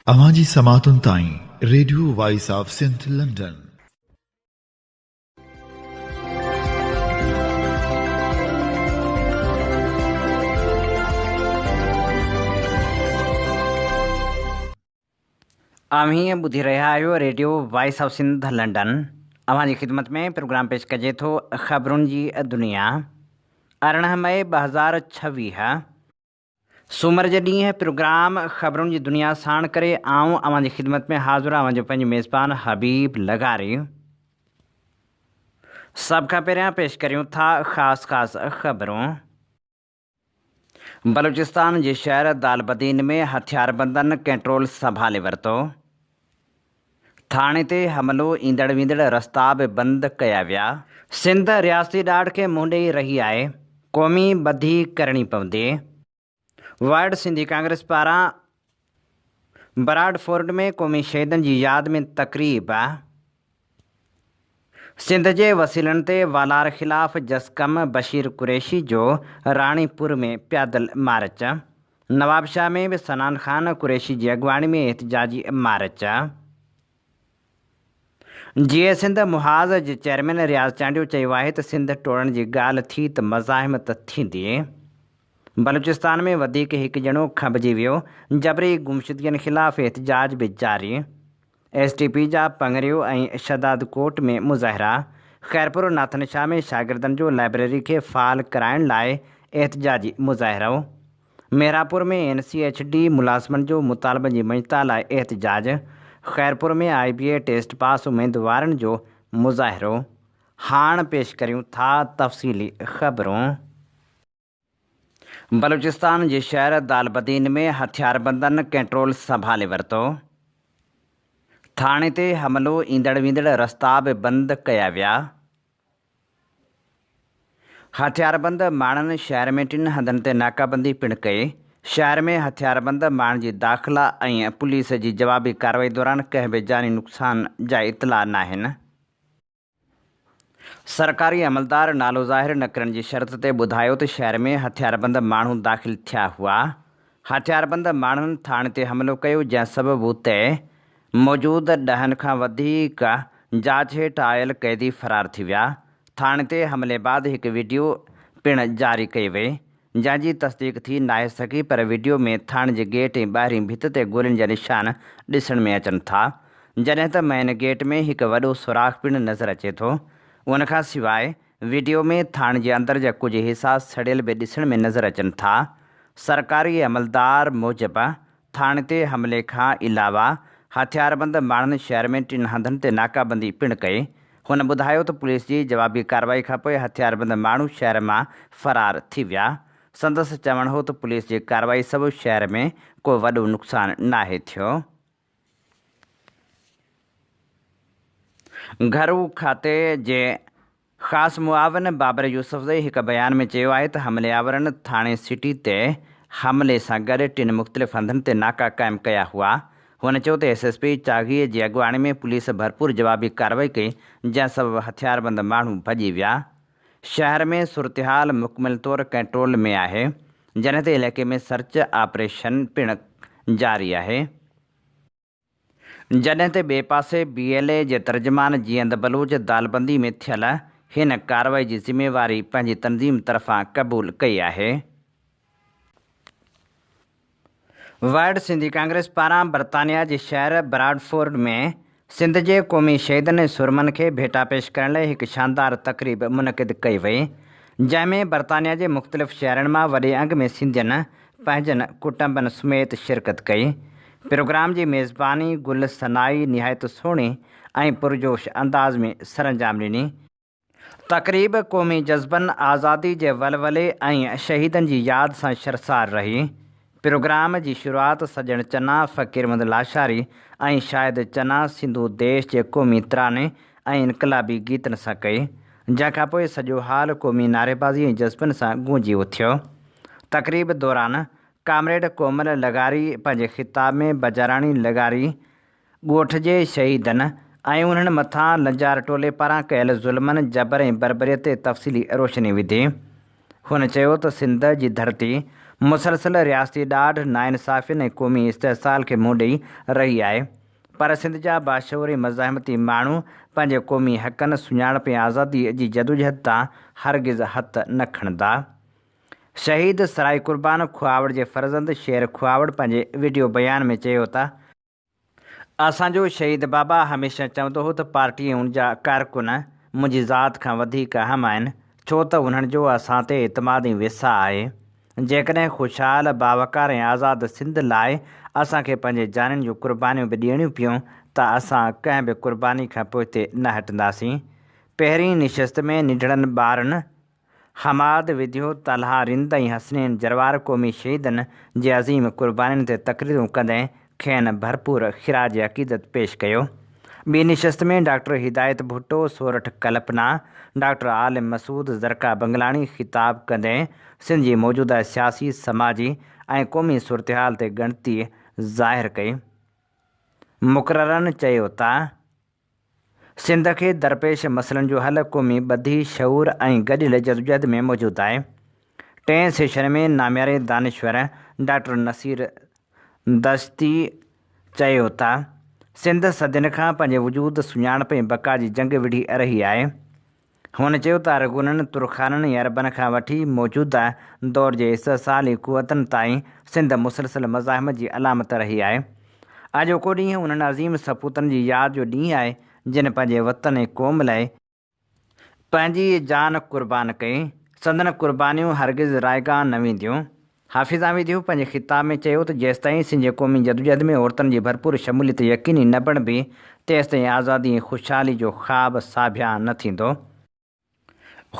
اوهان جي سماعتن تائين radio voice of Sindh London. اوهين ٻڌي رهيا آهيو radio voice of Sindh London. اوهان جي خدمت ۾ پروگرام پيش ڪجي ٿو خبرن جي دنيا 18 مئي 2026 سومر جي ڏينهن پروگرام خبرن جي دنيا ساڻ ڪري آئون اوهان جي خدمت ۾ حاضر اوهان جو پنهنجو ميزبان حبيب لغاري. سڀ کان پهريان پيش ڪريون ٿا خاص خاص خبرون. بلوچستان جي شهر دالبدين ۾ هٿياربندن ڪنٽرول سنڀالي ورتو، ٿاڻي تي حملو، ايندڙ ويندڙ رستا به بند ڪيا ويا. سنڌ رياستي ڏاڍ کي منهن ڏئي رهي آهي، قومي ٻڌي ڪرڻي پوندي. ورلڊ سنڌي ڪانگريس پاران براڊ فورڊ ۾ قومي شهيدن جي ياد ۾ تقريب. سنڌ جي وسيلن تي والار خلاف جسقم بشير قريشي جو راڻيپور ۾ پيادل مارچ، نوابشاهه ۾ به صنعان خان قريشي جي اڳواڻي ۾ احتجاجي مارچ. جيئي سنڌ محاذ جي چيئرمين رياض چانڊيو چيو آهي ته سنڌ ٽوڙڻ جي ڳالهه ٿي ته مزاحمت ٿيندي. بلوچستان ۾ وڌيڪ هڪ ڄڻو کنڀجي ويو، جبري گمشدگين خلاف احتجاج به جاري. ايس ٽي پي جا پڱريو ۽ شهدادڪوٽ ۾ مظاهرا، خيرپور ناٿن شاهه ۾ شاگردن جو لائبريري کي فعال ڪرائڻ لاء احتجاجي مظاهرو، Mehrapur ۾ N C H D ملازمن جو مطالبن جي مڃتا لاء احتجاج، Khairpur ۾ I B A test pass اميدوارن جو مظاهرو، هاڻ پيش ڪريون ٿا تفصيلي خبرون. بلوچستان جي شهر دالبدين ۾ هٿياربندن ڪنٽرول سنڀالي ورتو، ٿاڻي تي حملو، ايندڙ ويندڙ رستا به بند ڪيا ويا، هٿياربند ماڻهن شهر ۾ ٽن هنڌن تي ناڪابندي پڻ ڪئي، شهر ۾ هٿياربند ماڻهن جي داخلا ۽ پوليس جي جوابي ڪارروائي دوران ڪنهن به جاني نقصان جا اطلاع ناهن. سرڪاري عملدار نالو ظاهر نه ڪرڻ جي شرط تي ٻڌايو ته شهر ۾ هٿياربند ماڻهو داخل ٿيا هئا، هٿياربند ماڻهن ٿاڻي تي حملو ڪيو جنهن سبب اتي موجود ڏهن کان وڌيڪ جاچ هيٺ آيل قيدي فرار ٿي ويا، ٿاڻي تي حملي بعد هڪ وڊيو پڻ جاري ڪئي وئي جنهن جي تصديق ٿي ناهي سگهي پر وڊيو ۾ ٿاڻي جي گيٽ ۽ ٻاهرين ڀت تي گولين جا نشان ڏسڻ ۾ اچن ٿا. جڏهن ته مين گيٽ ۾ هڪ وڏو سوراخ پڻ نظر اچي ٿو. ان کان سواء وڊيو ۾ ٿاڻي جي اندر جا ڪجهه حصا سڙيل به ڏسڻ ۾ نظر اچن ٿا. سرڪاري عملدار موجب ٿاڻي تي حملي کان علاوه هٿياربند ماڻهن شهر ۾ ٽن هنڌن تي ناڪابندي پڻ ڪئي. هن ٻڌايو ته پوليس جي جوابي ڪارروائي کانپوء هٿياربند ماڻهو شهر مان فرار ٿي ويا. سندس چوڻ هو ته پوليس جي ڪارروائي سبب شهر ۾ ڪو وڏو نقصان ناهي ٿيو. گهرو کاتي جي خاص معاون بابر يوسفزئي هڪ بيان ۾ چيو آهي ته حملي آورن ٿاڻي سٽي تي حملي سان گڏ ٽن مختلف هنڌن تي ناڪا قائم ڪيا هئا. هن چيو ته ايس ايس پي چاغي جي اڳواڻي ۾ پوليس ڀرپور جوابي ڪارروائي ڪئي جنهن سبب هٿياربند ماڻهو ڀڄي ويا. شهر ۾ صورتحال مڪمل طور ڪنٽرول ۾ آهي، جڏهن ته علائقي ۾ سرچ آپريشن پڻ جاري آهي. جڏهن ته ٻئي پاسي بي ايل اي جي ترجمان جيئند بلوچ دالبندي ۾ ٿيل هن ڪارروائي جي ذميواري پنهنجي تنظيم طرفان قبول ڪئي آهي. ورلڊ سنڌي ڪانگريس پاران برطانيا جي شهر براڊفورڊ ۾ سنڌ جي قومي شهيدن ۽ سورمن کي ڀيٽا پيش ڪرڻ لاء هڪ شاندار تقريب منعقد ڪئي وئي، جنهن ۾ برطانيا جي مختلف شهرن مان وڏي انگ ۾ سنڌين پنهنجن ڪٽنبن سميت شرڪت ڪئي. پروگرام جي ميزباني گل ثنائي نهايت سهڻي ۽ پرجوش انداز ۾ سرانجام ڏني. تقريب قومي جذبن، آزادي جي ولولي ۽ شهيدن جي ياد سان شرسار رهي. پروگرام جي شروعات سڄڻ چنا، فقير محمد لاشاري ۽ شاهد چنا سنڌو ديش جي قومي تراني ۽ انقلابي گيتن سان ڪئي، جنهن کانپوء سڄو هال قومي نعريبازي ۽ جذبن سان گونجي اٿيو. تقريب دوران ڪامريڊ ڪومل لغاري پنهنجي خطاب ۾ بجاراڻي لغاري ڳوٺ جي شهيدن ۽ انهن مٿان لنجار ٽولي پاران ڪيل ظلمن، جبر ۽ بربريت تي تفصيلي روشني وڌي. هن چيو ته سنڌ جي ڌرتي مسلسل رياستي ڏاڍ، ناانصافين ۽ قومي استحصال کي منهن ڏئي رهي آهي پر سنڌ جا باشعور ۽ مزاحمتي ماڻهو پنهنجي قومي حقن، سڃاڻپ ۽ آزادي جي جدوجهد تان هرگز هٿ نه کڻندا. شهيد سرائي قربان کهاوڙ جي فرزند شير کهاوڙ پنهنجي وڊيو بيان ۾ چيو ته، اسان جو شهيد بابا هميشه چوندو هو ته پارٽي ۽ ان جا ڪارڪن منهنجي ذات کان وڌيڪ اهم آهن، ڇو ته انهن جو اسان تي اعتماد ۽ ويساهه آهي. جيڪڏهن خوشحال، باوقار ۽ آزاد سنڌ لاء اسان کي پنهنجي جانين جون قربانيون به ڏيڻيون پيون ته اسان ڪنهن به قرباني کان پوئتي نه هٽنداسين. پهرين نشست ۾ ننڍڙن ٻارن حماد وڌيو، طلحه رند ۽ حسنين جروار قومي شهيدن جي عظيم قربانين تي تقريرون ڪندي کين ڀرپور خراج عقيدت پيش ڪيو. ٻي نشست ۾ ڊاڪٽر هدايت ڀٽو، سورٺ ڪلپنا، ڊاڪٽر عالم مسعود، زرقا بنگلاڻي خطاب ڪندي سنڌ جي موجوده سياسي، سماجي ۽ قومي صورتحال تي ڳڻتي ظاهر ڪئي. مقررن چيو ته. سنڌ کي درپيش مسئلن جو حل قومي ٻڌي، شعور ۽ گڏيل جدوجهد ۾ موجود آهي. ٽئين سيشن ۾ نامياري دانشور ڊاڪٽر نصير دشتي چيو ته سنڌ صدين کان پنهنجي وجود، سڃاڻپ ۽ بقا جي جنگ وڙهي رهي آهي. هن چيو ته ارغونن، ترخانن ۽ عربن کان وٺي موجوده دور جي استحصالي قوتن تائين سنڌ مسلسل مزاحمت جي علامت رهي آهي. اڄوڪو ڏينهن انهن عظيم سپوتن جي ياد جو ڏينهن آهي، جن پنهنجي وطن ۽ قوم لاء پنهنجي جان قربان ڪئي. سندن قربانيون هرگز رائيگان نه وينديون. حافظ آويديو پنهنجي خطاب ۾ چيو ته جيستائين سنڌ جي قومي جدوجهد ۾ عورتن جي ڀرپور شموليت يقيني نه بڻبي تيستائين آزادي ۽ خوشحالي جو خواب ساڀيان نه ٿيندو.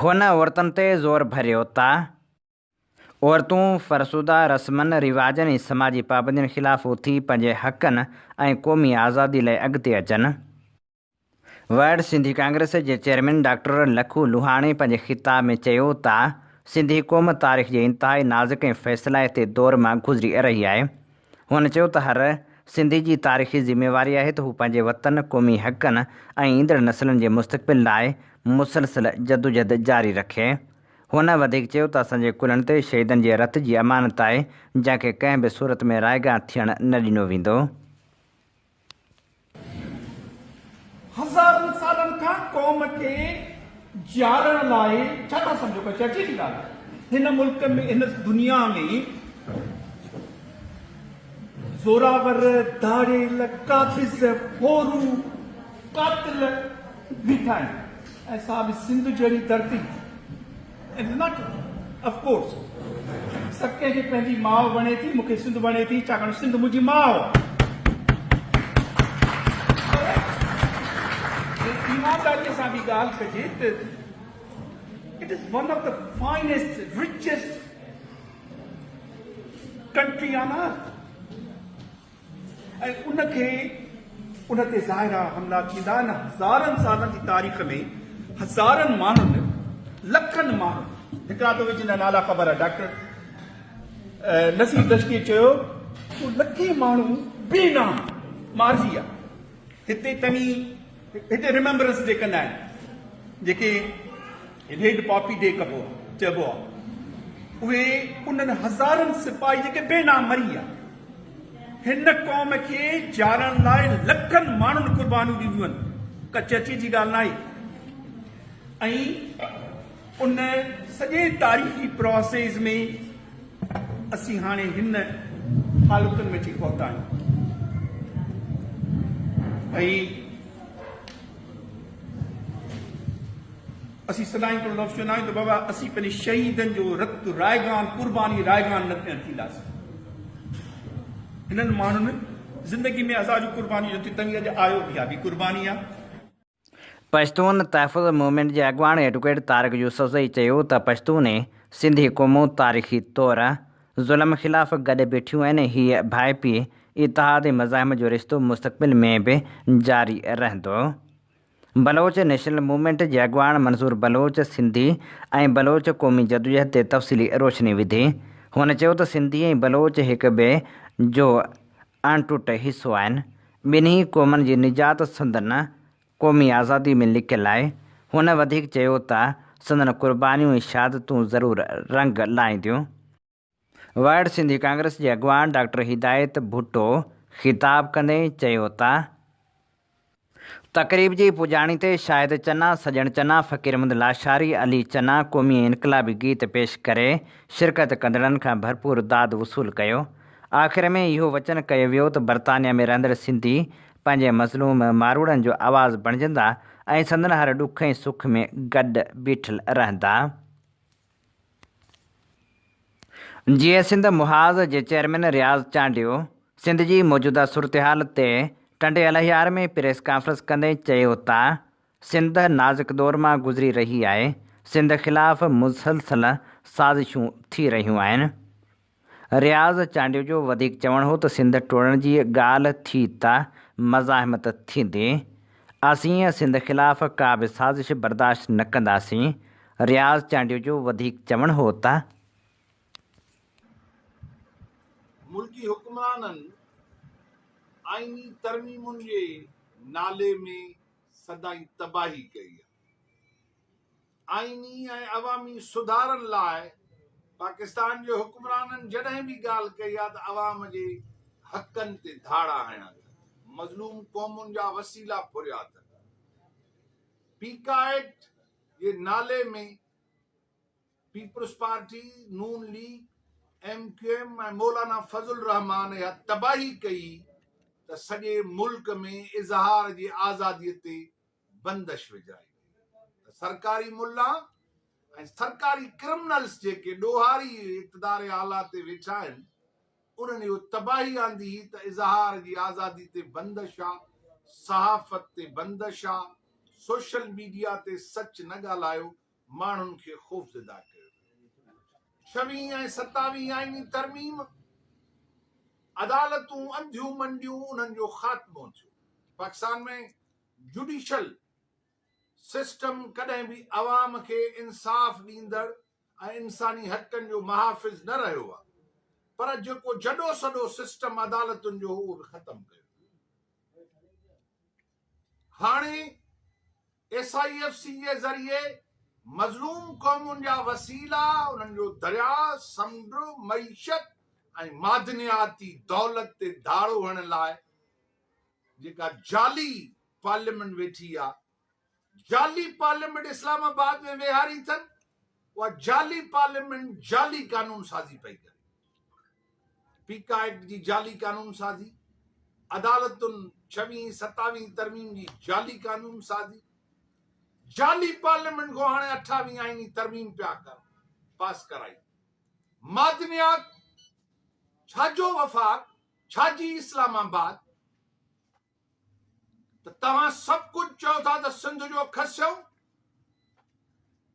هن عورتن تي زور ڀريو ته عورتون فرسوده رسمن، رواجن ۽ سماجي پابندين خلاف اٿي پنهنجي حقن ۽ قومي آزادي لاء اڳتي اچن. ورلڊ سنڌي ڪانگريس جي چيئرمين ڊاڪٽر لکو لوهاڻي پنهنجي خطاب ۾ چيو ته سنڌي قوم تاريخ جي انتهائي نازڪ ۽ فيصلائتي دور مان گذري رهي آهي. هن چيو ته هر سنڌي جي تاريخي ذميواري آهي ته هو پنهنجي وطن، قومي حقن ۽ ايندڙ نسلن جي مستقبل لاء مسلسل جدوجھد جاري رکي. هن وڌيڪ چيو ته اسان جي ڪلهن تي شهيدن جي رت جي امانت آهي جنهن کي ڪنهن به صورت ۾ رائيگان ٿيڻ نه ڏنو ويندو. هزارن سالن کان قوم کي جيارڻ لاء ڇا ٿا سمجهو ڪا چرچي جي ڳالهه آهي هن ملڪ ۾ هن دنيا ۾ زوراور ڌاڙيل قابض ڦورو قاتل بيٺا آهن ۽ سا به سنڌ جهڙي ڌرتي not of course سڀ ڪنهن کي پنهنجي ماء وڻي ٿي مون کي سنڌ وڻي ٿي ڇاڪاڻ سنڌ منهنجي ماء آهي ايمانداري سان به ڳالهه ڪجي ته it is one of the finest richest country on earth ۽ ان کي ان تي ظاهر آ حملا ٿيندا آهن هزارن سالن جي تاريخ ۾ هزارن ماڻهن لکن ماڻهن هڪڙا ته جن جا نالا خبر آ ڊاڪٽر نصير دشتي چيو ته لکين ماڻهو بي نام مارجي ويا هتي توهين هتي ريممبرنس ڊي ڪندا آهن جيڪي ريڊ پاپي ڊي ڪبو آ چئبو آ اهي انهن هزارن سپاهي جيڪي بي نام مري ويا هن قوم کي جارڻ لاء لکن ماڻهن قربانيون ڏنيون آهن ڪا چرچي جي ڳالهه ناهي ۽ ان سڄي تاريخي پراسيس ۾ اسين هاڻي هن حالتن ۾ اچي پهتا آهيون ۽ اسين سدائين هڪڙو لفظ چوندا آهيون ته بابا اسين پنهنجي شهيدن جو رت رائگان قرباني رائگان نه ٿيڻ ٿينداسين. هنن ماڻهن زندگي ۾ اسان جون قربانيون جو توهين اڄ آيو اها به قرباني آهي. پشتون تحفظ موومينٽ جي اڳواڻ ايڊووڪيٽ طارق يوسفزئي چيو ته پشتون ۽ سنڌي قومون تاريخي طور ظلم خلاف گڏ بيٺيون آهن ۽ هيء ڀائپي، اتحاد ۽ مزاحمت جو رشتو مستقبل ۾ به جاري رهندو. بلوچ نيشنل موومينٽ جي اڳواڻ منظور بلوچ سنڌي ۽ بلوچ قومي جدوجهد تي تفصيلي روشني وڌي. هن چيو ته سنڌي ۽ بلوچ هڪ ٻئي جو اڻٽٽ حصو آهن. ٻنهي قومن جي نجات سندن قومي آزادي ۾ لڪيل آهي. هن وڌيڪ چيو ته سندن قربانيون ۽ شهادتون ضرور رنگ لائينديون. ورلڊ سنڌي ڪانگريس جي اڳواڻ ڊاڪٽر هدايت ڀٽو خطاب ڪندي چيو ته تقريب جي پڄاڻي تي شاهد چنا، سڄڻ چنا، فقير محمد لاشاري، علي چنا قومي ۽ انقلابي گيت پيش ڪري شرڪت ڪندڙن کان ڀرپور داد وصول ڪيو. آخر ۾ اهو وچن ڪيو ويو ته برطانيا ۾ رهندڙ سنڌي پنهنجي مظلوم ماروئڙن جو آواز بڻجندا ۽ سندن هر ڏک ۽ سک ۾ گڏ بيٺل رهندا. جيئي سنڌ محاذ جي چيئرمين رياض چانڊيو سنڌ جي موجوده صورتحال تي ٽنڊي الهيار ۾ پريس ڪانفرنس ڪندي چيو ته سنڌ نازڪ دور مان گذري رهي آهي، سنڌ خلاف مسلسل سازشون ٿي رهيون آهن. رياض چانڊيو جو وڌيڪ چوڻ هو ته سنڌ ٽوڙڻ جي ڳالهه ٿي ته مزاحمت ٿيندي، اسين سنڌ خلاف ڪا به سازش برداشت نه ڪنداسين، رياض چانڊيو جو وڌيڪ چوڻ هو ته. ملڪي حڪمرانن آئيني ترميمن جي نالي ۾ سدائين تباهي ڪئي آهي. آئيني ۽ عوامي سڌارن لاء پاڪستان جي حڪمرانن جڏهن به ڳالهه ڪئي آهي ته عوام جي حقن تي ڌاڙا هنيا اٿن، مظلوم قومن جا وسيلا ڦريا اٿن. پيڪا ايڪٽ جي نالي ۾ Peoples Party, Noon League, M Q M ۽ Maulana Fazl ur Rehman اها تباهي ڪئي ته سڄي ملڪ ۾ اظهار جي آزادي تي بندش وجهرائي وئي ته سرڪاري ملا ۽ سرڪاري ڪرمنلز جيڪي ڏوهاري اقتدار اعليٰ تي ويٺا آهن انهن اهو تباهي آندي هئي ته اظهار جي آزادي تي بندش آ، صحافت تي بندش آ، سوشل ميڊيا تي سچ نه ڳالهايو، ماڻهن کي خوفزده ڪيو ويو. ڇويهين ۽ ستاويهين آئيني ترميم، عدالتون انڌيون منڊيون انهن جو خاتمو ٿيو. پاڪستان ۾ جوڊيشل سسٽم ڪڏهن به عوام کي انصاف ڏيندڙ ۽ انساني حقن جو محافظ نه رهيو آهي پر جيڪو جڏو سڏو سسٽم عدالتن جو هو اهو به ختم ڪيو ويو. هاڻي ايس I F C جي ذريعي مظلوم قومن جا وسيلا، انهن جو درياء، سمنڊ، معيشت ۽ معدنياتي دولت تي ڌاڙو هڻڻ لاء جيڪا جعلي پارليامينٽ ويٺي آ، جعلي پارليامينٽ اسلام آباد ۾ ويهاري اٿن، اها جعلي پارليامينٽ جعلي قانون سازي پئي ڪري. پيڪا ايڪٽ جي جعلي قانون سازي، عدالتن ڇويهين ستاويهين ترميم جي جعلي قانون سازي، جعلي پارليامينٽ کان هاڻي اٺاويهين آئيني ترميم پيا ڪر پاس ڪرائي. معدنيات ڇا جو وفاق ڇا جي اسلام آباد ته توهان سڀ ڪجهه چئو ٿا ته سنڌ جو کسيو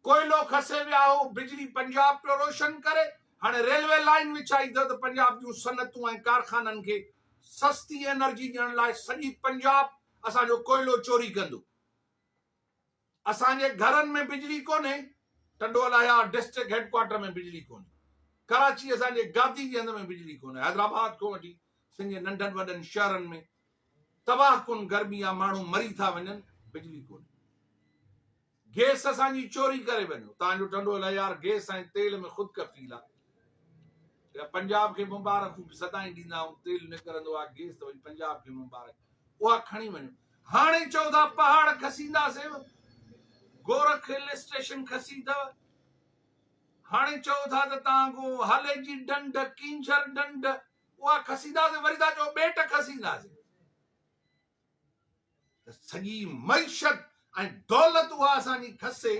ڪوئلو کسي ويا هو بجلي پنجاب پيو روشن ڪري هاڻي ريلوي لائين وڇائي اٿو ته پنجاب جون صنعتون ۽ ڪارخانن کي سستي انرجي ڏيڻ لاء سڄي پنجاب اسان جو ڪوئلو چوري ڪندو. اسان جي گهرن ۾ بجلي ڪونهي، Tando Allahyar district head quarter ۾ بجلي ڪونهي، ڪراچي اسان جي گادي جي هنڌ ۾ بجلي ڪونهي، حيدرآباد کان وٺي سنڌ جي ننڍن وڏن شهرن ۾ تباهه ڪن گرمي آ، ماڻهو مري ٿا وڃن، بجلي ڪونهي. گيس اسان جي چوري ڪري وڃو، تان جو ٽنڊو الهيار گيس ۽ تيل ۾ خود ڪفيل آ. يا پنجاب کي مبارڪون به سدائين ڏيندا آهيون، تيل نڪرندو آ گيس ته وري پنجاب کي مبارڪ، اها کڻي وڃو. هاڻي چئو ٿا پهاڙ کسينداسين، گورک هل اسٽيشن کسي اٿو، هاڻي چئو ٿا ته توهان ڪو هاليجي ڍنڍ، ڪينجهر ڍنڍ اها کسينداسين، وري ٿا چئو ٻيٽ کسينداسين. ته سڄي معيشت ۽ دولت اها اسان جي کسي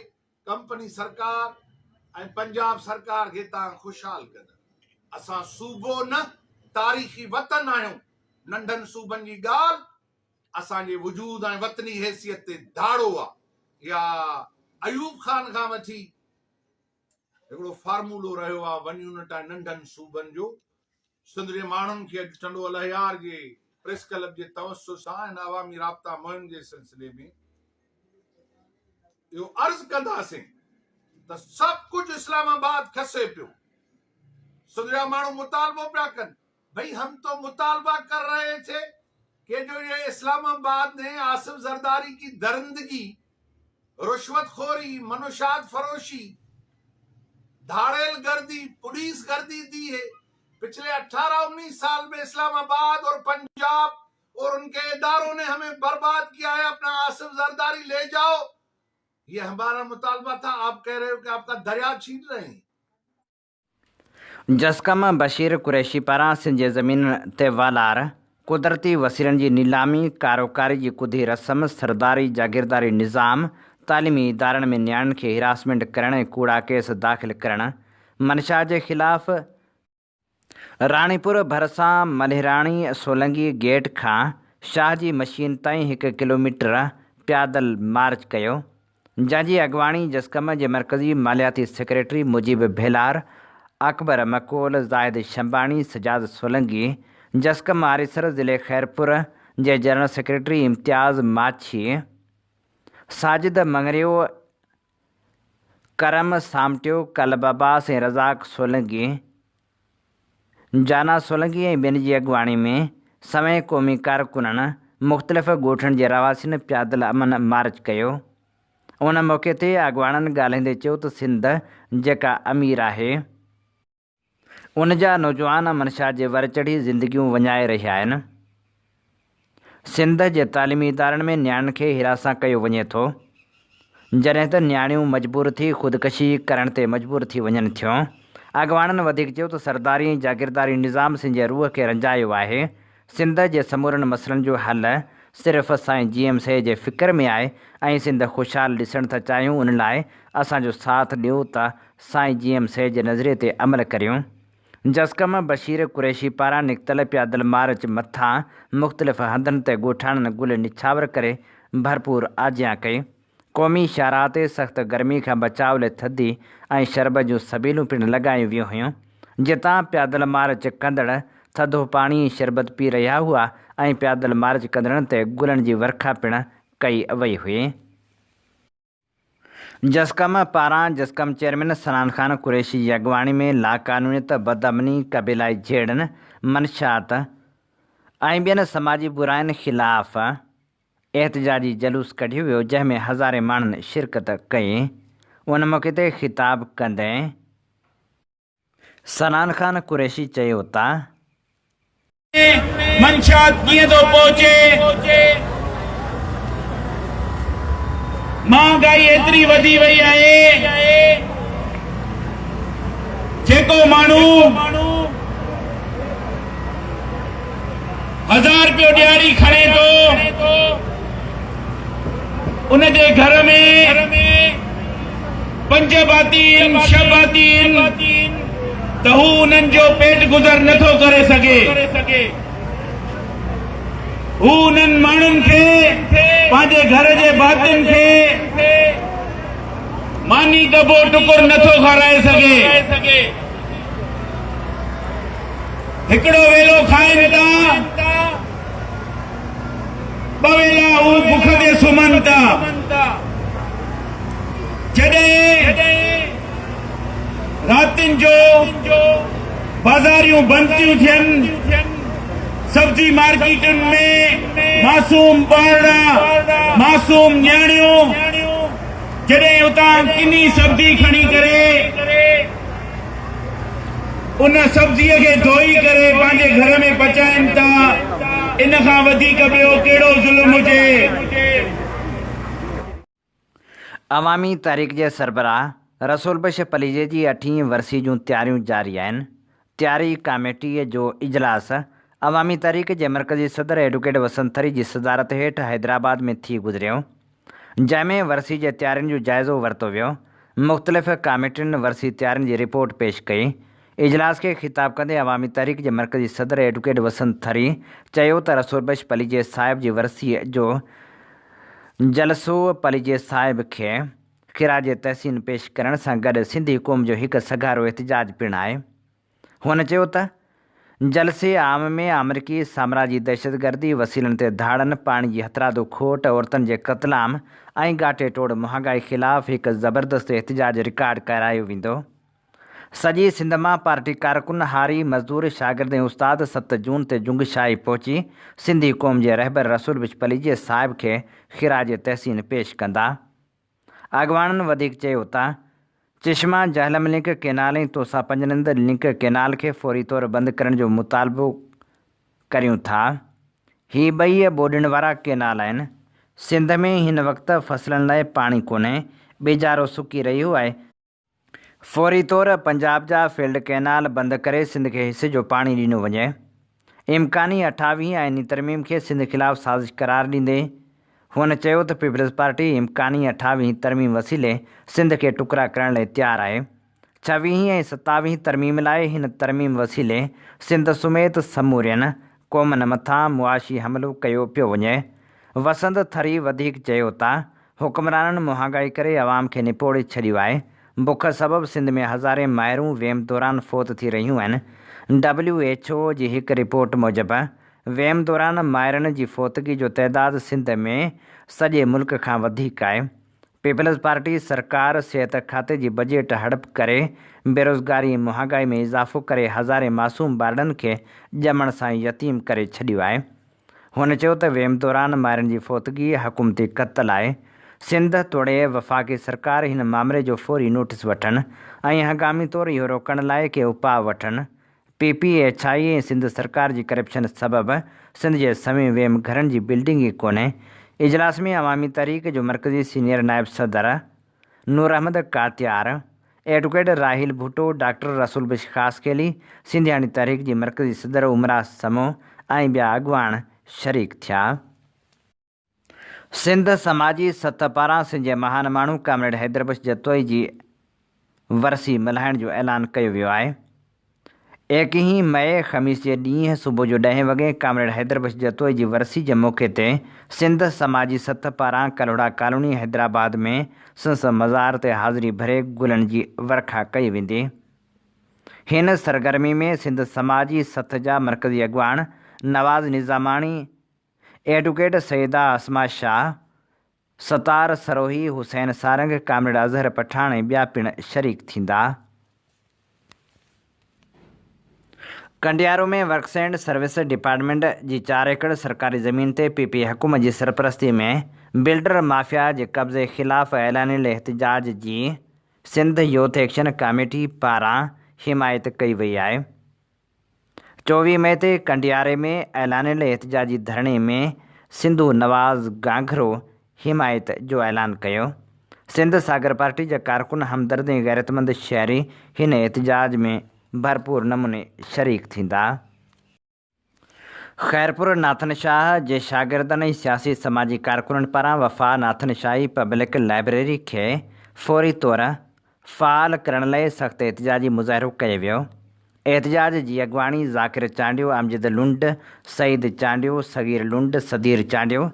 ڪمپني سرڪار ۽ پنجاب سرڪار کي تان خوشحال ڪندا. اسان صوبو نه تاريخي وطن آهيون، ننڍن صوبن جي ڳالهه اسان جي وجود ۽ وطني حيثيت تي ڌاڙو آ. اها ايوب خان کان وٺي هڪڙو فارمولو رهيو آ ون يونٽ ۽ ننڍن صوبن جو. سنڌ جي ماڻهن کي اڄ ٽنڊو الهيار جي پريس ڪلب جي توسط سان هن عوامي رابطا مهم جي سلسلي ۾ اهو عرض ڪنداسين ته سڀ ڪجهه اسلام آباد کسي پيو، سنڌ جا ماڻهو مطالبو پيا ڪن، ڀئي هم تو مطالبه ڪر رهي ٿي ڪي جو يي اسلام آباد ني آصف زرداري ڪي درندگي. رشوت خوري، منشات فروشي، धाड़ेल गर्दी, पुलिस गर्दी दी है। पिछले 18-19 साल में इस्लामाबाद और पंजाब और उनके इदारों ने हमें बर्बाद किया है। अपना आसिफ जरदारी ले जाओ, ये हमारा मुतालबा था। आप कह रहे हो कि आपका दरिया छीन रहे हैं। जसकम बशीर कुरैशी पारां सिंध جي زمينن تي والار، قدرتي وسيلن جي نيلامي، ڪاروڪاري جي ڪڌي رسم، سرداري جاگيرداري نظام، تعليمي ادارن ۾ نياڻين کي هراسمينٽ ڪرڻ ۽ ڪوڙا ڪيس داخل ڪرڻ منشا جي خلاف راڻيپور ڀرسان ملهراڻي سولنگي گيٽ کان شاهه جي مشين تائين هڪ ڪلوميٽر پيادل مارچ ڪيو. جنهن جي اڳواڻي جسقم جي مرڪزي مالياتي سيڪريٽري مجيب ڀيلار، اڪبر مڪول، زاهد شنباڻي، سجاد سولنگي، جسقم آريسر ضلعي خيرپور جي جنرل سيڪريٽري امتياز ماڇي، ساجد مڱريو، ڪرم سامٽيو، قلب عباس ۽ رزاق سولنگي، جانا سولنگي ۽ ٻين جي اڳواڻي ۾ سوين قومي ڪارڪنن مختلف ڳوٺن جي رهواسين پيادل امن مارچ ڪيو. ان موقعي تي اڳواڻن ڳالهائيندي چيو ته سنڌ جيڪا امير آهي، ان جا نوجوان منشا جي ور چڙهي زندگيون وڃائي رهيا آهن، سنڌ جي تعليمي ادارن ۾ نياڻين کي هراسان ڪيو وڃي ٿو، جڏهن ته نياڻيون مجبور ٿي خودڪشي ڪرڻ تي مجبور ٿي وڃن ٿيون. اڳواڻن وڌيڪ چيو ته سرداري ۽ جاگيرداري نظام سنڌ جي روح کي رنجايو آهي، سنڌ جي سمورن مسئلن جو حل صرف سائين جي ايم سيد جي فڪر ۾ آهي ۽ سنڌ خوشحال ڏسڻ ٿا چاهيون ان لاء اسان جو ساٿ ڏيو ته سائين جي ايم سيد جي نظريي تي عمل ڪريون. جسقم بشير قريشي پاران نڪتل پيادل مارچ مٿان مختلف هنڌن تي ڳوٺاڻن گل نڇاور ڪري ڀرپور آجيان ڪئي. قومي شاهراهه تي سخت گرمي کان بچاء لئه ٿڌي ۽ شربت جون سبيلون پڻ لڳايون ويون هيون، جتان پيادل مارچ ڪندڙ ٿڌو پاڻي ۽ شربت پي رهيا هئا ۽ پيادل مارچ ڪندڙن تي گلن جي ورکا پڻ ڪئي وئي هئي. جسقم پاران جسقم چيئرمين سنان خان قريشي جي اڳواڻي ۾ لاقانونيت، بدامني، قبيلائي جهيڙن، منشيات ۽ ٻين سماجي براين خلاف احتجاجي جلوس ڪڍيو ويو جنهن ۾ هزارين ماڻهن شرڪت ڪئي ان موقعي تي خطاب ڪندي سنان خان قريشي چيو ته. ۾ منشيات ڪيئن ٿو پهچي؟ مهانگائي ايتري وڌي وئي آهي جيڪو ماڻهو هزار رپيو ڏهاڙي کڻي ٿو ان جي گهر ۾ پنج ڀاتي آهن، ڇهه ڀاتي آهن ته هو انهن جو پيٽ گذر نه ٿو ڪري سگهي. هو انهن ماڻهن کي پنهنجي گهر جي ڀاتين کي ماني ڳڀو ٽڪر نه ٿو کارائي سگهي. هڪڙو ويلو کائن ٿا، ٻه ويلا هو بک تي سمهن ٿا. جڏهن راتين جو بازاريون بند ٿيون ٿين، سبزي مارڪيٽن ۾ معصوم ٻارڙا، معصوم نياڻيون جڏهن اتان ڪني سبزي کڻي ڪري ان سبزيء کي ڌوئي ڪري پنهنجي گهر ۾ پچائين ٿا، ان کان وڌيڪ ٻيو ڪهڙو ظلم هجي؟ عوامي تحريڪ جي سربراهه رسول بخش پليجي جي اٺين ورسي جون تياريون جاري آهن، تياري ڪاميٽي جو اجلاس عوامي تحريڪ جي مرڪزي صدر ايڊوڪيٽ وسند ٿري جي صدارت هيٺ حيدرآباد ۾ ٿي گذريو، جنهن ۾ ورسي جي تيارين جو جائزو ورتو ويو، مختلف ڪاميٽين ورسي تيارين جي رپورٽ پيش ڪئي، اجلاس کي خطاب ڪندي عوامي تحريڪ جي مرڪزي صدر ايڊوڪيٽ وسند ٿري چيو ته رسول بخش پليجي صاحب جي ورسيء جو جلسو پليجي صاحب کي خراج تحسين پيش ڪرڻ سان گڏ سنڌي قوم جو هڪ سگهارو احتجاج پڻ آهي. هن چيو ته جلسي عام ۾ آمريڪي سامراجي دهشتگردي، وسيلن تي ڌاڙن، پاڻي جي هٿرادو کوٽ، عورتن جي قتلام ۽ ڳاٽي ٽوڙ مهانگائي خلاف هڪ زبردست احتجاج رڪارڊ ڪرايو ويندو. سڄي سنڌ مان پارٽي ڪارڪن، هاري، مزدور، شاگرد ۽ استاد ست جون تي جنگ شاهي پهچي سنڌي قوم جي رهبر رسول بخش پليجي صاحب کي خراج تحسين پيش ڪندا. اڳواڻن وڌيڪ چيو ته Chashma Jhelum link canal ۽ Taunsa Panjnad link canal کي فوري طور بند ڪرڻ جو مطالبو ڪريون ٿا. هي ٻئي ٻوڏين وارا ڪينال آهن. سنڌ ۾ هن وقت فصلن لاء پاڻي ڪونهي، ٻيجارو سڪي رهيو آهي. فوري طور پنجاب جا فيلڊ ڪئنال بند ڪري سنڌ کي حصي جو پاڻي ڏنو وڃي. امڪاني اٺاويهين آئيني ترميم کي سنڌ خلاف سازش قرار ڏيندي هن چيو ته پيپلز پارٽي امڪاني اٺاويهين ترميم وسيلي سنڌ کي ٽڪرا ڪرڻ لاء تيار آهي، ڇويهين ۽ ستاويهين ترميم لاء هن ترميم وسيلي سنڌ سميت سمورين قومن مٿان معاشي حملو ڪيو پيو وڃي. وسند ٿري وڌيڪ چيو ته حڪمرانن مهانگائي ڪري عوام کي نپوڙي ڇڏيو آهي، بک سبب سنڌ ۾ هزارين مائرون ويم دوران فوت ٿي رهيون آهن، ڊبليو ايڇ او جي هڪ رپورٽ موجب ويم دوران مائرن جي فوتگي جو تعداد سنڌ ۾ سڄي ملڪ کان وڌيڪ آهي، پيپلز پارٽي سرڪار صحت کاتي جي بجيٽ هڙپ ڪري بيروزگاري ۽ مهانگائي ۾ اضافو ڪري هزارين معصوم ٻارڙن کي ڄمڻ سان ئي يتيم ڪري ڇڏيو آهي. هن چيو ته ويم دوران مائرن جي فوتگي حڪومتي قتل آهي، سنڌ توڙي وفاقي سرڪار هن مامري جو فوري نوٽيس وٺن ۽ هنگامي طور اهو روڪڻ لاء ڪي اپاء وٺن، P P H I ۽ Sindh سرڪار جي ڪرپشن سبب سنڌ جي سوين ويم گهرن جي بلڊنگ ئي ڪونهي، اجلاس ۾ عوامي تحريڪ جو مرڪزي سينيئر نائب صدر نور احمد ڪاتيار، ايڊوڪيٽ راحيل ڀٽو، ڊاڪٽر رسول بخش خاصخيلي، سنڌياڻي تحريڪ جي مرڪزي صدر عمرا سمون ۽ ٻيا اڳواڻ شريڪ ٿيا. سنڌ سماجي سٿ پاران سنڌ جي مهان ماڻهو ڪامريڊ حيدر بخش جتوئي جي ورسي ملهائڻ جو اعلان ڪيو ويو آهي. ايڪيهين مئي خميس جي ڏينهن صبح جو ڏهين وڳي ڪامريڊ حيدر بخش جتوئي جي ورسي جي موقعي تي سنڌ سماجي سٿ پاران ڪلهوڙا ڪالوني حيدرآباد ۾ سندس مزار تي حاضري ڀري گلن جي ورکا ڪئي ويندي. هن سرگرمي ۾ سنڌ سماجي سٿ جا مرڪزي اڳواڻ نواز نظاماڻي، ايڊوڪيٽ سيده اسماء شاهه، ستار سروهي، حسين سارنگ، ڪامريڊ اظهر پٺاڻ ۽ ٻيا پڻ شريڪ ٿيندا. Kandiaro ۾ works and service department جي چار ايڪڙ سرڪاري زمين تي پي پي حڪومت جي سرپرستي ۾ بلڊر مافيا جي قبضي خلاف اعلانيل احتجاج جي سنڌ يوٿ ايڪشن ڪاميٽي پاران حمايت ڪئي وئي آهي. 24 مئي تي ڪنڊياري ۾ اعلانيل احتجاجي ڌرڻي ۾ سنڌو نواز گانگهرو حمايت جو اعلان ڪيو. سنڌ ساگر پارٽي جا ڪارڪن، همدرد ۽ غيرتمند شهري هن احتجاج ۾ ڀرپور نموني شريڪ ٿيندا. خيرپور ناٿن شاهه جي شاگردن ۽ سياسي سماجي ڪارڪنن پاران وفا ناٿن شاهي پبلڪ لائبريري کي فوري طور فعال ڪرڻ لاء سخت احتجاجي مظاهرو ڪيو ويو. احتجاج جي اڳواڻي ذاڪر چانڊيو، امجد لنڊ، سعيد چانڊيو، صغير لنڊ، صدير چانڊيو،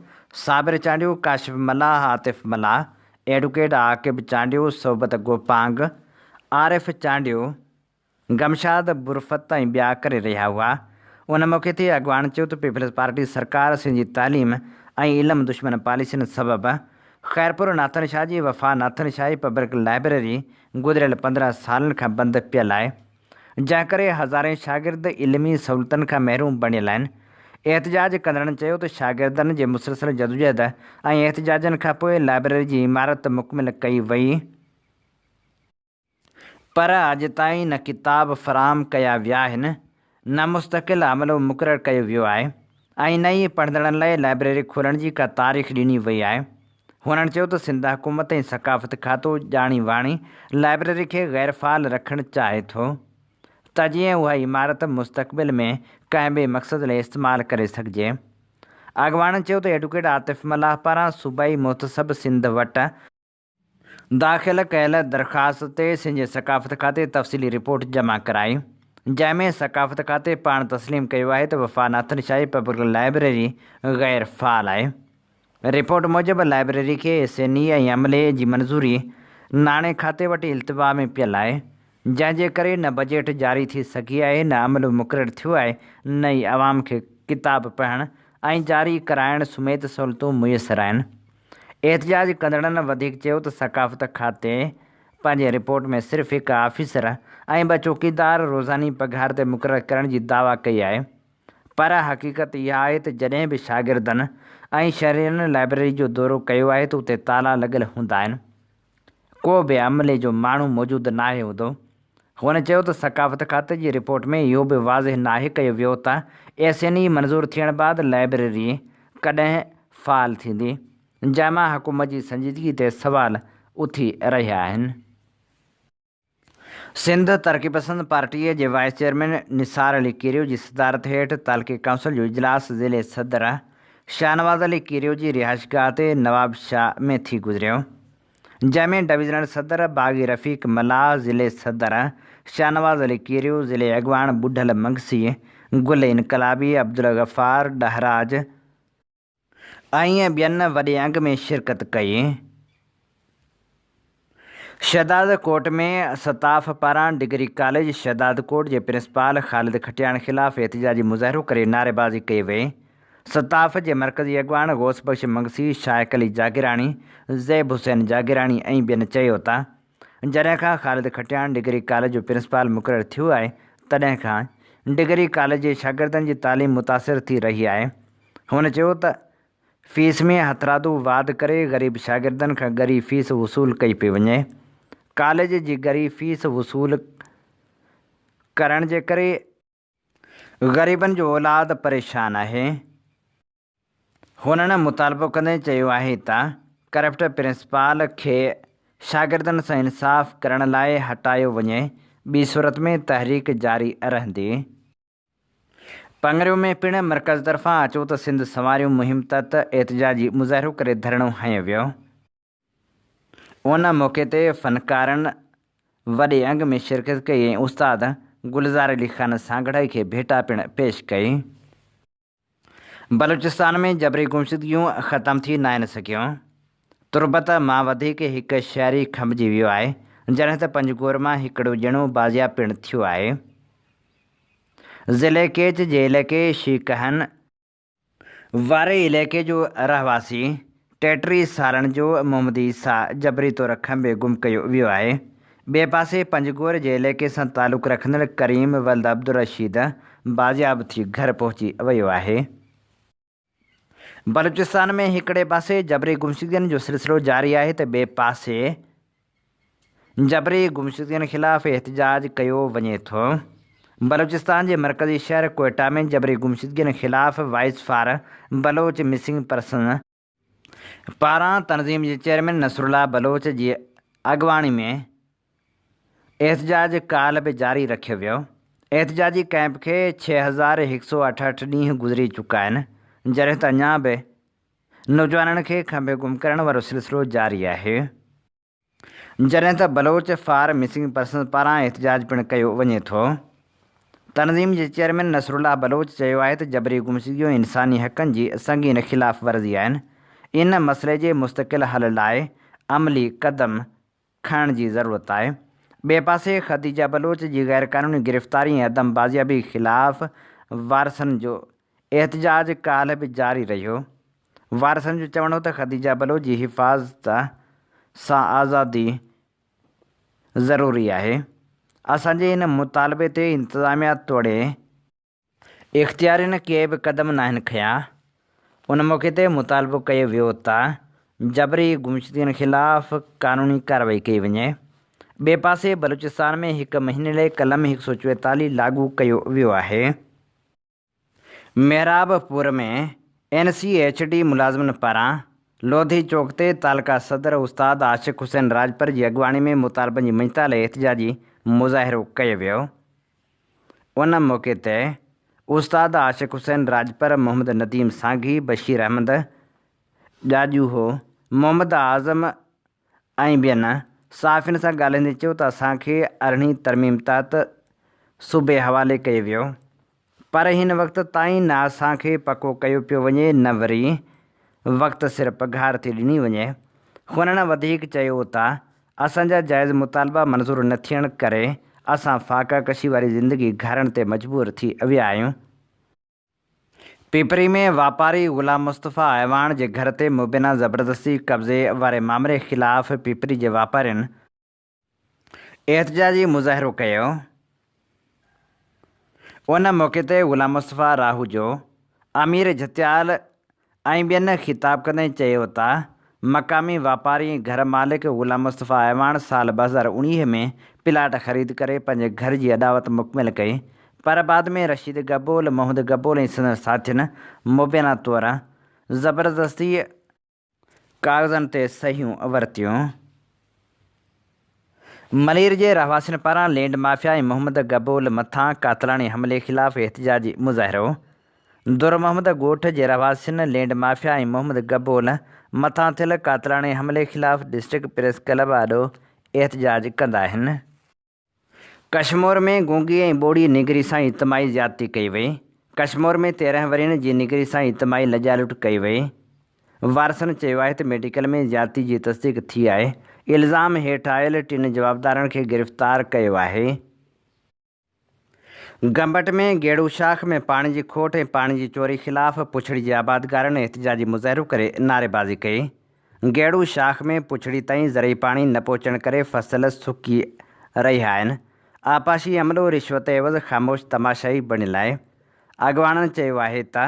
صابر چانڊيو، ڪاشف ملاح، عاطف ملاح، ايڊوڪيٽ عاقب چانڊيو، صحبت گوپانگ، عارف چانڊيو، گمشاد برفت ۽ ٻيا ڪري رهيا هئا. ان موقعي تي اڳواڻ چيو ته پيپلز پارٽي سرڪار سنڌ جي تعليم ۽ علم دشمن پاليسين سبب خيرپور ناٿن شاهه جي وفا ناٿن شاهي پبلڪ لائبريري گذريل 15 سالن کان بند پيل آهي جنهن ڪري هزارين شاگرد علمي سهولتن کان محروم بڻيل آهن. احتجاج ڪندڙن چيو ته شاگردن جي مسلسل جدوجهد ۽ احتجاجن کانپوء لائبريري جي عمارت مڪمل ڪئي وئي، پر اڄ تائين نه ڪتاب فراهم ڪيا ويا آهن، نه مستقل عملو مقرر ڪيو ويو آهي ۽ نه ئي پڙهندڙن لاء لائبريري کولڻ جي ڪا تاريخ ڏني وئي آهي. هنن چيو ته سنڌ حڪومت ۽ ثقافت کاتو ڄاڻي واڻي لائبريري کي غير فعال رکڻ چاهي ٿو ته جيئن اها عمارت مستقبل ۾ ڪنهن ٻئي مقصد لاء استعمال ڪري سگهجي. اڳواڻن چيو ته ايڊوڪيٽ عاطف ملاح پاران صوبائي محتسب سنڌ وٽ داخل ڪيل درخواست تي سنڌ جي ثقافت کاتي تفصيلي رپورٽ جمع ڪرائي، جنهن ۾ ثقافت کاتي پاڻ تسليم ڪيو آهي ته وفا ناٿن شاهي پبلڪ لائبريري غير فعال آهي. رپورٽ موجب لائبريري کي ايس اين اي ۽ عملي جي منظوري ناڻي کاتي وٽ التوا ۾ پيل آهي، جنهن جي ڪري نه بجيٽ جاري ٿي سگهي آهي، نه عملو مقرر ٿيو آهي، نه ئي عوام کي ڪتاب پڙهڻ ۽ جاري ڪرائڻ سميت سهولتون ميسر آهن. احتجاج ڪندڙن وڌيڪ چيو ته ثقافت کاتي پنهنجي رپورٽ ۾ صرف هڪ آفيسر ۽ ٻه چوڪيدار روزاني پگهار تي مقرر ڪرڻ جي دعويٰ ڪئي آهي پر حقيقت اها آهي ته جڏهن به شاگردن ۽ شهرين لائبريري جو دورو ڪيو آهي ته اتي تالا لڳل هوندا آهن. ڪو به عملي جو ماڻهو موجود ناهي هوندو. هن چيو ته ثقافت کاتي جي رپورٽ ۾ اهو به واضح ناهي ڪيو ويو ته ايس اين اي منظور ٿيڻ بعد لائبريري ڪڏهن فعال ٿيندي، جنهن مان حڪومت جي سنجيدگي تي سوال اٿي رهيا آهن. سنڌ ترقي پسند پارٽيء جي وائيس چيئرمين نثار علي ڪيريو جي صدارت هيٺ تعلقي ڪائونسل جو اجلاس ضلعي صدر شاهنواز علي ڪيريو جي رهائشگاهه تي نوابشاهه ۾ ٿي گذريو، جنهن ۾ ڊويزنل صدر باغي رفيق ملاح، ضلعي صدر شاهنواز علي ڪيريو، ضلعي اڳواڻ ٻڍل منگسي، گل انقلابي، عبدالغفار ڏهراج ۽ ٻين وڏي انگ ۾ شرڪت ڪئي. شهدادڪوٽ ۾ ستاف پاران ڊگري ڪاليج شهدادڪوٽ جي پرنسپال خالد کٽياڻ خلاف احتجاجي مظاهرو ڪري نعريبازي ڪئي وئي. ستاف جي مرڪزي اڳواڻ غوث بخش منگسي، شائق علي جاگيراڻي، زيب حسين جاگيراڻي ۽ ٻين چيو ته جڏهن کان خالد کٽياڻ ڊگري ڪاليج جو پرنسپال مقرر ٿيو آهي تڏهن کان ڊگري ڪاليج جي شاگردن جي تعليم متاثر ٿي رهي آهي. هن چيو ته فيس ۾ هٿرادو واڌ ڪري غريب شاگردن کان ڳري فيس وصول ڪئي پئي وڃي. ڪاليج جي ڳري فيس وصول ڪرڻ جي ڪري غريبن جو اولاد پريشان آهي. هنن مطالبو ڪندي چيو آهي ته ڪرپٽ پرنسپال کي شاگردن سان انصاف ڪرڻ لاء هٽايو وڃي ٻي صورت ۾ تحريڪ جاري رهندي. پڱريو ۾ پڻ مرڪز طرفان اچو ته سنڌ سنواريون مهم تحت احتجاجي مظاهرو ڪري ڌرڻو هنيو ويو. ان موقعي تي فنڪارن وڏي انگ ۾ شرڪت ڪئي ۽ استاد گلزار علي خان سانگهڙائي کي ڀيٽا پڻ پيش ڪئي. بلوچستان ۾ جبري گمشدگيون ختم ٿي ناهن سگهيون، تربت مان وڌيڪ هڪ شهري کنڀجي ويو آهي، جڏهن ته پنجگور مان هڪڙو ڄڻو بازياب پڻ ٿيو آهي. ضلعي ڪيچ جي علائقي شيڪهن، واري علائقي جو رهواسي 33 سالن جو محمد عيسيٰ جبري طور کنڀي گم ڪيو ويو آهي. ٻئي پاسي پنجگور جي علائقي سان تعلق رکندڙ ڪريم ولد عبدالرشيد بازياب ٿي گهر پهچي ويو آهي. بلوچستان ۾ هڪڙي پاسي جبري گمشدگين جو سلسلو جاري آهي ته ٻئي پاسي جبري گمشدگين خلاف احتجاج ڪيو وڃي ٿو. بلوچستان جي مرڪزي شهر ڪوئيٽا ۾ جبري گمشدگين خلاف voice for Baloch missing person پاران تنظيم جي چيئرمين نصرالله بلوچ جي اڳواڻي ۾ احتجاج ڪالهه به جاري رکيو ويو. احتجاجي ڪئمپ کي 6168 ڏينهن گذري چڪا آهن جڏهن ته اڃا به نوجوانن کي کنڀي گم ڪرڻ وارو سلسلو جاري آهي. جڏهن ته بلوچ فار مسنگ پرسنز پاران احتجاج پڻ ڪيو وڃي ٿو. تنظيم جي چيئرمين نصرالله بلوچ چيو آهي ته جبري گمشدگيون انساني حقن جي سنگين خلاف ورزي آهن، ان مسئلي جي مستقل حل لاء عملي قدم کڻڻ جي ضرورت آهي. ٻئي پاسي خديجه بلوچ جي غيرقانوني گرفتاري ۽ عدم بازيابي خلاف وارثن جو احتجاج ڪالهه به جاري رهيو. وارثن جو چوڻ هو ته خديجه بلوچ جي حفاظت سان آزادي ضروري آهي، اسان جي ان مطالبي تي انتظاميا توڙي اختيارين ڪي به قدم ناهن کنيا، ان موقعي تي مطالبو ڪيو ويو ته جبري گمشدگين خلاف قانوني ڪارروائي ڪئي وڃي. ٻئي پاسي بلوچستان ۾ هڪ مهيني لاء قلم 144 لاڳو ڪيو ويو آهي. Mehrabpur ۾ N C H D ملازمن پاران لوڌي چوڪ تي تعلقه صدر استاد عاشق حسين راڄپر جي اڳواڻي ۾ مطالبن جي مڃتا لاء احتجاجي مظاهرو ڪيو ويو. ان موقعي تي استاد عاشق حسين راڄپر، محمد نديم سانگي، بشير احمد ڄاڄوهو، محمد اعظم ۽ ٻين صحافين سان ڳالهائيندي چيو ته اسان کي ارڙهين ترميم تحت صوبي حوالي ڪيو ويو پر هن وقت تائين نه اسان کي پڪو ڪيو پيو وڃي نه وري وقت سر پگهار ٿي ڏني وڃي. هنن وڌيڪ چيو ته اسان جا جائز مطالبا منظور نه ٿيڻ ڪري اسان فاقه ڪشي واري زندگي گهارڻ تي مجبور ٿي ويا آهيون. پپري ۾ واپاري غلام مصطفيٰ اعواڻ جي گهر تي مبينا زبردستي قبضي واري مامري خلاف پپري جي واپارين احتجاجي مظاهرو ڪيو. ان موقعي تي غلام مصطفيٰ راهوجو، امير جھتيال ۽ ٻين خطاب ڪندي چيو ته مقامي واپاري ۽ گهر مالڪ غلام مصطفيٰ اعواڻ سال 2019 ۾ پلاٽ خريد ڪري پنهنجي گهر جي اڏاوت مڪمل ڪئي پر بعد ۾ رشيد گبول، محمد گبول ۽ سندن ساٿين مبينا طور زبردستي ڪاغذن تي صحيحون ورتيون. ملير جي رهواسين پاران لينڊ مافيا ۽ محمد گبول مٿان قاتلاڻي حملي خلاف احتجاجي مظاهرو. در محمد ڳوٺ جي رهواسين لينڊ مافيا ۽ محمد گبول مٿان ٿيل قاتلاڻي حملي خلاف ڊسٽرڪٽ پريس ڪلب آڏو احتجاج ڪندا آهن. ڪشمور ۾ گونگي ۽ ٻوڙي نينگري سان اجتماعي زيادتي ڪئي وئي. ڪشمور ۾ 13 ورهين جي نينگري سان اجتماعي لڄالٽ ڪئي وئي. وارثن چيو آهي ته ميڊيڪل ۾ زيادتي جي تصديق ٿي آهي، الزام هيٺ آيل ٽن جوابدارن کي گرفتار ڪيو آهي. گمبٽ ۾ گيڙو شاخ ۾ پاڻي جي کوٽ ۽ پاڻي جي چوري خلاف پڇڙي جي آبادگارن احتجاجي مظاهرو ڪري نعريبازي ڪئي. گيڙو شاخ ۾ پڇڙي تائين زرعي پاڻي نه پهچڻ ڪري فصل سڪي رهيا آهن. آبپاشي عملو رشوت عيوض خاموش تماشائي بڻيل آهي. اڳواڻن چيو آهي ته.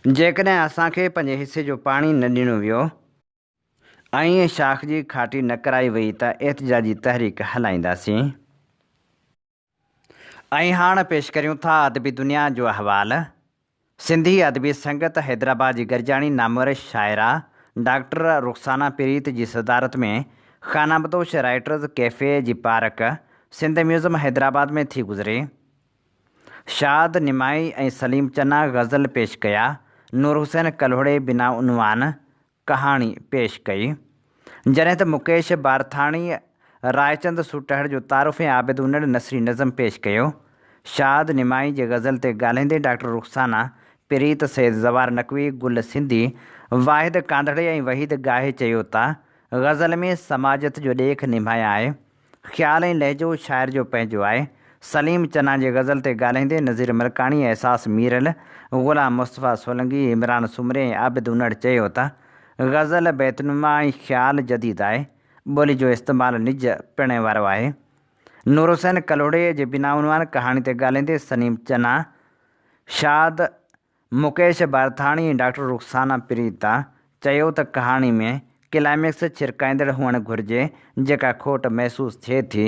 جيڪڏهن اسان کي پنهنجي حصي جو پاڻي نه ڏنو ويو. ۽ شاخ جي کاٽي نه ڪرائي وئي ته احتجاجي تحريڪ هلائينداسين. ۽ هاڻ پيش ڪريون ٿا ادبي دنيا جو احوال. سنڌي ادبي سنگت حيدرآباد جي گڏجاڻي نامور شاعره ڊاڪٽر رخسانه پريت جي صدارت ۾ خانه بدوش رائيٽرز ڪيفي جي پارڪ سنڌ ميوزم حيدرآباد ۾ ٿي گذري. شاد نمائي ۽ سليم چنا غزل پيش ڪيا. نور حسين ڪلهوڙي بنا عنوان ڪهاڻي پيش ڪئي. جڏهن ته مڪيش بارٿاڻي رائچند سوٽهڙ جو تعارف ۽ عابد انڙ نثري نظم پيش ڪيو. شاد نمائي جي غزل تي ڳالهائيندي ڊاڪٽر رخسانه پريت، سيد زوار نقوي، گل سنڌي، واحد ڪانڌڙي ۽ وحيد ڳاهي چيو ته غزل ۾ سماجيت جو ڏيک نمايان آهي. خيال ۽ لهجو شاعر جو پنهنجو آهي. سليم چنا جي غزل تي ڳالهائيندي نذير ملڪاڻي، احساس ميرل، غلام مصطفيٰ سولنگي، عمران سومري ۽ عابد انڙ چيو ته غزل بيت نما ۽ خيال جديد آهي، ٻولي جو استعمال نج پڻي وارو آهي. نور حسين ڪلهوڙي جي بنا عنوان ڪهاڻي تي ڳالهائيندي سليم چنا، شاد، مڪيش بارٿاڻي ۽ ڊاڪٽر رخسانه پريتا چيو ته ڪهاڻي ۾ ڪلائميڪس ڇرڪائيندڙ هئڻ گهرجي جيڪا کوٽ محسوس ٿئي ٿي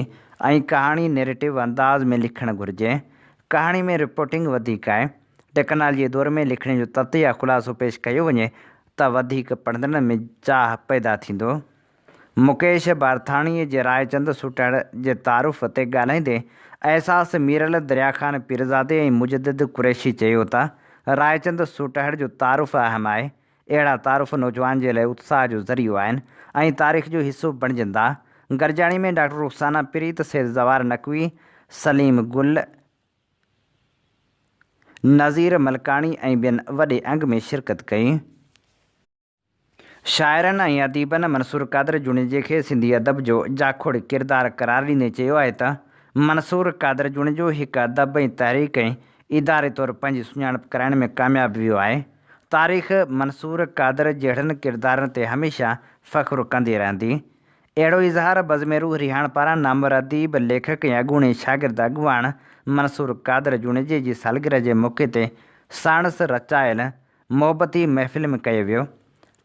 ۽ ڪهاڻي نيريٽو انداز ۾ لکڻ گهرجي. ڪهاڻي ۾ رپورٽنگ وڌيڪ آهي. ٽيڪنالاجي جي دور ۾ لکڻي جو تت يا خلاصو پيش ڪيو وڃي ته وڌيڪ پڙهندڙن ۾ چاهه پيدا ٿيندو. مڪيش بارٿاڻيء جي رائچند سوٽهڙ جي تعارف تي ڳالهائيندي احساس ميرل دريا خان پيرزادي ۽ مجدد قريشي چيو ته رائچند سوٽهڙ جو تعارف اهم آهي، اهڙا تعارف نوجوان جي لاء اتساهه جو ذريعو آهن ۽ تاريخ جو حصو بڻجندا. گڏجاڻي ۾ ڊاڪٽر رخسانه پريت، سيد زوار نقوي، سليم گل، نذير ملڪاڻي ۽ ٻين وڏي انگ ۾ شرڪت ڪئي. شاعرن ۽ اديبن منصور قادر جوڻيجي کي سنڌي ادب جو جاکوڙي ڪردار قرار ڏيندي چيو آهي ته منصور قادر جوڻيجو هڪ ادب ۽ تحريڪ ۽ اداري طور پنهنجي سڃاڻپ ڪرائڻ ۾ ڪامياب ويو آهي. تاريخ منصور قادر جهڙن ڪردارن تي هميشه فخر ڪندي رهندي. اهڙو اظهار بزم روح رهاڻ پاران نامور اديب، ليکڪ ۽ اڳوڻي شاگرد اڳواڻ منصور قادر جوڻيجي جي سالگرهه جي موقعي تي ساڻس رچايل محبتي محفل ۾ ڪيو ويو.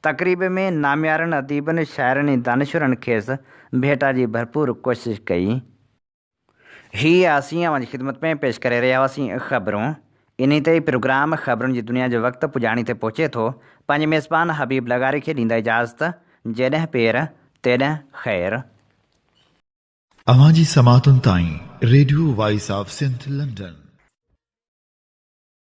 تقريب ۾ ناميارن اديبن، شاعرن ۽ دانشورن کيس ڀيٽا جي ڀرپور ڪوشش ڪئي. هي اسين اوهان جي خدمت ۾ پيش ڪري رهيا هئاسين خبرون. انهي تي ئي پروگرام خبرن جي دنيا جو وقت پڄاڻي تي پهچي ٿو. پنهنجي ميزبان حبيب لغاري کي ڏيندا اجازت. جيڏهن پير، تيڏهن خير. اوهان جي سماعتن تائين radio voice of Sindh London.